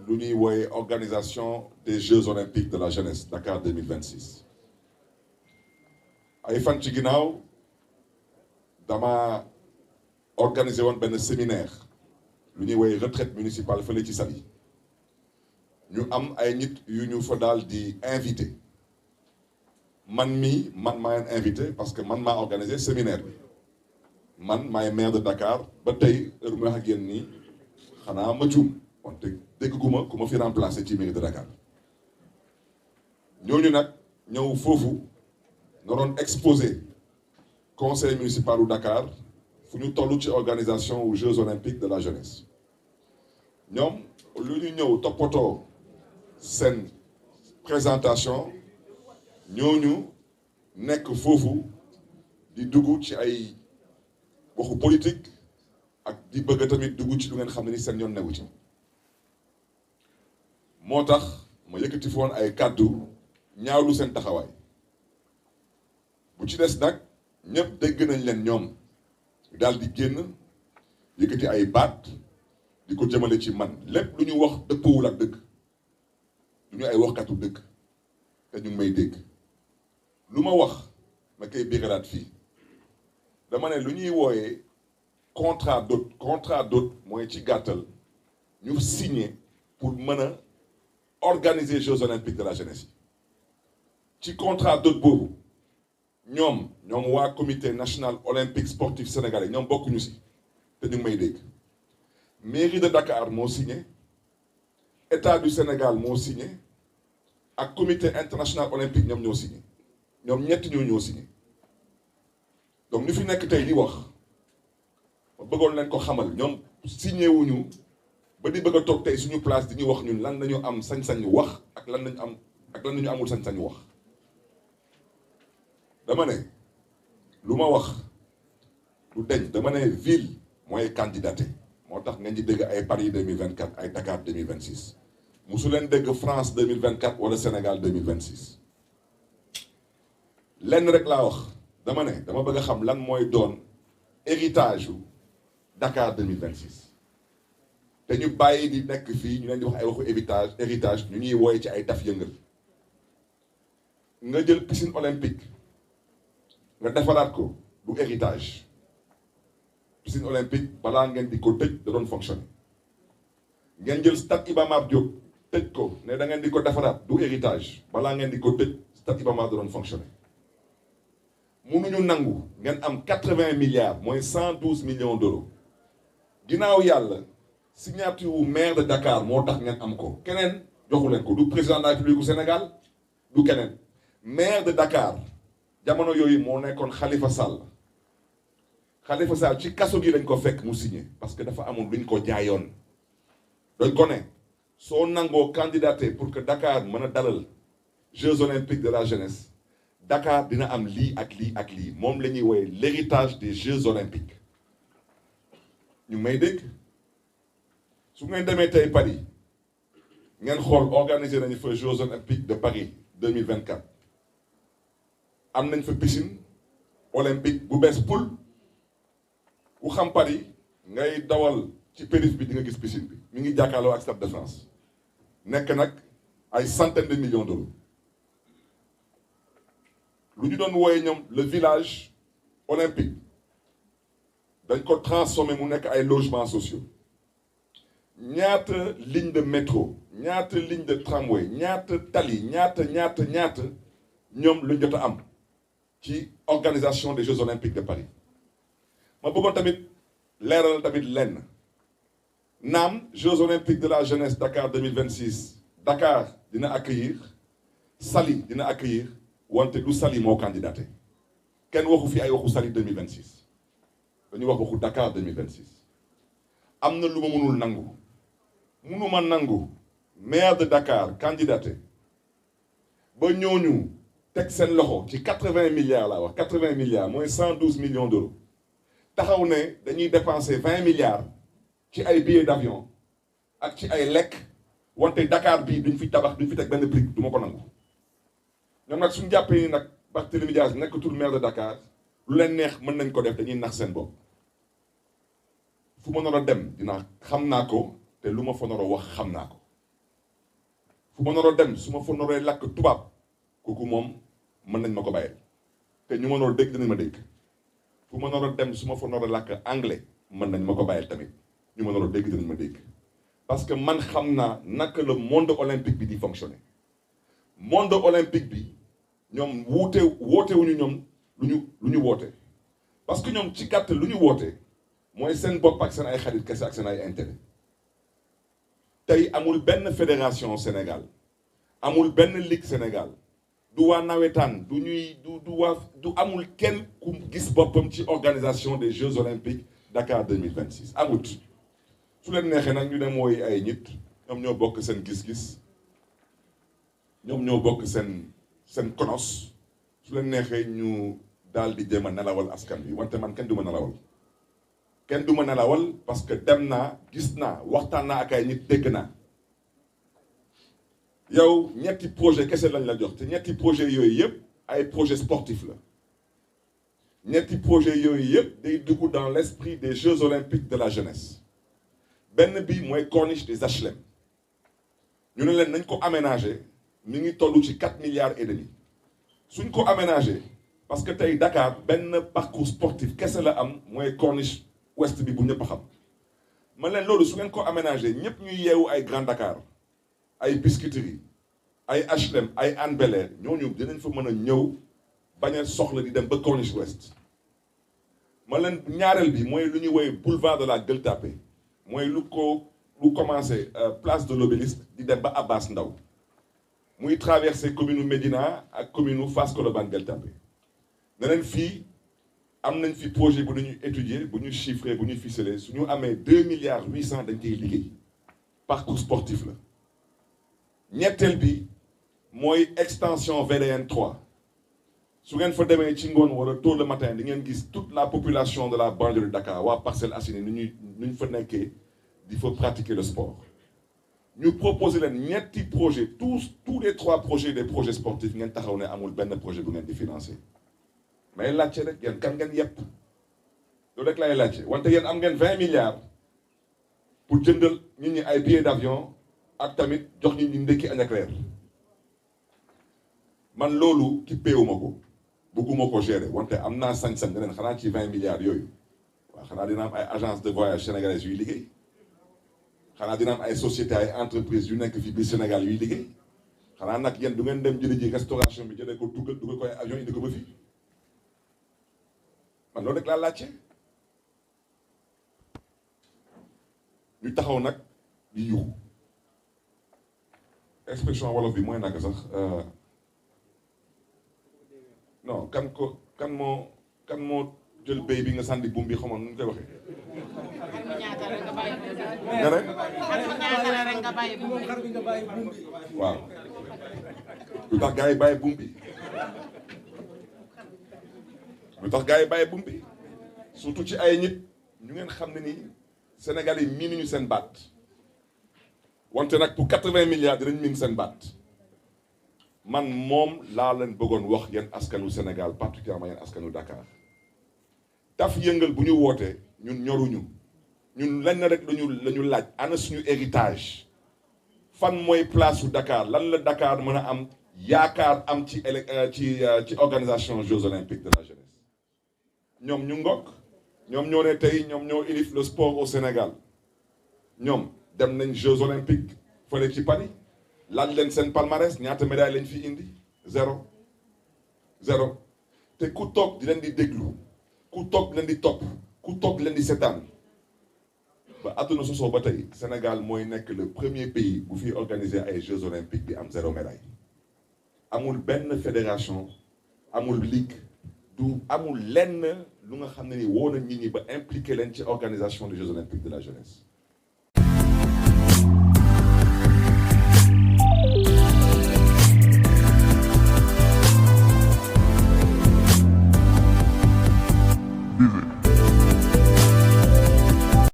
lu ñuy wooye organisation des Jeux olympiques de la jeunesse Dakar 2026 ay fan ci ginnaaw dama organiser woon benn séminaire lu ñuy wooye retraite municipale fële ci Saly ñu am ay nit yu ñu fa daal di invité man maa leen invité parce que man maa organisé séminaire bi man maay maire de Dakar ba tey heure mu wax ak yéen nii xanaa ma juum wante dégguma ku ma fi remplacé ci mairie de Dakar ñooñu nag ñëw foofu nga doon exposé conseil municipal u Dakar fu ñu toll ci organisation aux Jeux olympiques de la jeunesse ñoom lu ñu ñëw toppatoo seen présentation ñooñu nekk foofu di dugg ci ay waxu politique ak di bëgg tamit dugg ci lu ngeen xam ne ni seen yoon newu ci moo tax ma yëkkati foon ay kàddu ñaawlu seen taxawaay bu ci des nag ñëpp dégg nañ leen ñoom daal di génn yëkkati ay baat di ko jëmale ci man lépp lu ñu wax dëppawul ak dëgg du ñu ay waxkatu dëgg te ñu ngi may dégg lu ma wax ma koy bégalaat fii dama ne lu ñuy wooyee contrat d'hôte mooy ci gàttal ñu signé pour mën a organiser Jeux olympiques de la jeunesse yi ci contrat d'hôte boobu ñoom waa comité national olympique sportif sénégalais ñoom bokkuñu si te ñu ngi may dégg mairie de Dakar moo signé état du Sénégal moo signé ak comité international olympique ñoom ñoo signé ñoom ñett ñoo signé donc ñu fi nekk tey di wax ma bëggoon leen ko xamal ñoom signé wuñu ba di bëgg a toog tey suñu place di ñu wax ñun lan nañu am sañ-sañu wax ak lan nañu amul sañ-sañu wax dama ne lu ma wax lu deñ dama ne ville mooy candidaté moo tax ngeen di dégg ay Paris 2024 ay Dakar 2026 musu leen dégg France 2024 wala Sénégal 2026 lenn rek laa wax dama ne dama bëgg a xam lan mooy doon héritage u Dakar 2026 te ñu bàyyi di nekk fii ñu leen di wax ay waxu héritage ñu ñuy wooye ci ay taf yëngal nga jël piscine olympique nga defaraat ko du héritage piscine olympique balaa ngeen di ko tëj da doon fonctionner ngeen jël stade Iba Mar Diop tëj ko ne da ngeen di ko defaraat du héritage balaa ngeen di ko tëj stade Iba Mar da doon fonctionner mënuñu nangu ngeen am 80 milliards mooy 112 millions d'euros ginnaaw yàlla signature wu maire de Dakar moo tax ngeen am ko keneen joxu leen ko du président de la République du Sénégal du keneen maire de Dakar jamono yooyu moo nekkoon Khalifa Sall ci kaso gi lañ ko fekk mu signé parce que dafa amoon luñ ko jaayoon dañ ko ne soo nangoo candidaté pour que Dakar mën a dalal Jeux olympiques de la jeunesse Dakar dina am lii ak lii ak lii moom la ñuy woowee l'héritage des Jeux olympiques ñu may dégg su ngeen demee tey Paris ngeen xool organiser nañu fa Jeux olympiques de Paris 2024 am nañ fa piscine olympique bu bees poul ku xam Paris ngay dawal ci périph bi di nga gis piscine bi mi ngi jàkkaarloo ak Stade de France nekk nag ay centaines de millions d'euros lu ñu doon wooye ñoom le village olympique dañ ko transformé mu nekk ay logements sociaux ñaata ligne de métro ñaata ligne de tramway ñaata tali ñaata ñoom lu jot a am ci organisation des Jeux olympiques de Paris ma bëggoon tamit leeral tamit lenn naam Jeux olympiques de la jeunesse Dakar 2026 Dakar dina accueillir Saly dina accueillir wante du Saly moo candidaté kenn waxu fi ay waxu Saly 2026 dañuy wax waxu Dakar 2026 am na lu ma mënul nangu mënuma nangu maire de Dakar candidaté ba ñooñu teg seen loxo ci 80 milliards laa wax 80 milliards mooy 112 millions d'euros taxaw ne dañuy dépenser 20 milliards ci ay billets d'avion ak ci ay lekk wante Dakar bii duñ fi tabax duñ fi teg benn brique du ma ko nangu ñoom nag suñu jàppee ni nag Barthélémy Dias nekkatul maire de Dakar lu leen neex mën nañ ko def dañuy nax seen bopp fu ma nar a dem dinaa xam naa ko te lu ma fa nar a wax xam naa ko fu ma naroo dem su ma fa naree làkk tubaab kooku moom mën nañ ma ko bàyyil te ñu ma naroo dégg dinañ ma dégg fu ma naroo dem su ma fa naroo làkk anglais mën nañ ma ko bàyyil tamit ñu ma naroo dégg dinañ ma dégg parce que man xam naa naka le monde olympique bi di fonctionner monde olympique bi ñoom wootewuñu ñoom lu ñu woote parce que ñoom ci gàtt lu ñu woote mooy seen bopp ak seen ay xarit kese ak seen ay intérêt tey amul benn fédération Sénégal amul benn ligue Sénégal du waa nawetaan du amul kenn ku gis boppam ci organisation des Jeux olympiques Dakar 2026 amut su leen neexee nag ñu dem mooy ay nit ñoom ñoo bokk seen gis-gis ñoom ñoo bokk seen konos su leen neexee ñu daal di jéem a nelawal askan bi wante man kenn du ma nelawal parce que dem naa gis naa waxtaan naa ak ay nit dégg naa yow ñetti projet kese lañ la jox te ñetti projet yooyu yëpp ay projet sportif la ñetti projet yooyu yëpp day dugg dans l'esprit des Jeux olympiques de la jeunesse benn bi mooy corniche des HLM ñu ne leen nañ ko aménager mi ngi toll ci 4 milliards et demi suñ ko aménager parce que tey Dakar benn parcours sportif kese la am mooy corniche ouest bi bu ñëpp a xam man leen loolu su ngeen ko aménager ñëpp ñuy yeewu ay Grand Dakar ay Biscuiterie ay HLM ay Hann Bel-Air ñooñu dinañ fa mën a ñëw bañ a soxla di dem ba corniche ouest man leen ñaareel bi mooy lu ñuy woowee boulevard de la Gueule Tapée mooy lu commencé place de l'Obélisque di dem ba Abbas Ndao muy traversé commune Médina ak commune Fass Colobane Gueule Tapée neneen fii am nañ fi projet bu ñu étudier bu ñu chiffrer bu ñu ficeler su ñu amee 2 milliards 800 dañ koy liggéey parcours sportif la ñetteel bi mooy extension VDN 3 su ngeen fa demee ci ngoon wala tôt le matin di ngeen gis toute la population de la banlieue de Dakar waa Parcelles Assainies nu ñu fa nekkee di fa pratiquer le sport ñu proposer leen ñetti projet tous les 3 projets des projets sportifs ngeen taxaw ne amul benn projet bu ngeen di financer mais laajte rek yéen kan ngeen yëpp loolu rek lay laajte wante yéen am ngeen 20 milliards pour jëndal nit ñi ay billets d'avion ak tamit jox nit ñi ndekki añ ak reer man loolu ki péewuma ko bëgguma ko gérer wante am naa sañ-sañ ne leen xanaa ci 20 milliards yooyu waaw xanaa dina am ay agence de voyage sénégalaises yuy liggéey xanaa dina am ay sociétés ay entreprises yu nekk fii biir Sénégal yuy liggéey xanaa nag yéen du ngeen dem jëlee ji restauration bi jëlee ko dugal ko ay avion indi ko ba fii man loolu rek laa laajte ñu taxaw nag di yuuxu expression wolof bi mooy naka sax non kan moo jël béy bi nga sànni buum bi xamoon nu ñu koy waxee. nga rek waaw lu tax gars yi bàyyi buum bi surtout ci ay nit ñu ngeen xam ne ni Sénégal yi miinuñu seen baat wante nag pour 80 milliards dinañ miin seen baat man moom laa leen bëggoon wax yéen askanu Sénégal particulièrement yéen askanu Dakar taf yëngal bu ñu wootee ñun ñoruñu ñun lañ na rek lañu laaj ana suñu héritage fan mooy place su Dakar lan la Dakar mën a am yaakaar am ci organisation Jeux olympiques de la jeunesse ñoom ñu ngokk ñoom ñoo ne tey ñoom ñoo ilif le sport au Sénégal ñoom dem nañ Jeux olympiques fële ci Paris laaj leen seen palmarès ñaata médaille lañ fi indi zéro te ku toog di leen di déglu ku toog di leen di topp ku toog di leen di seetaan ba àdduna sosoo ba tey Sénégal mooy nekk le premier pays bu fi organiser ay Jeux olympiques di am 0 médaille amul benn fédération amul ligue du amul lenn lu nga xam ne ni woo na nit ñi ba impliqué leen ci organisation des Jeux olympiques de la jeunesse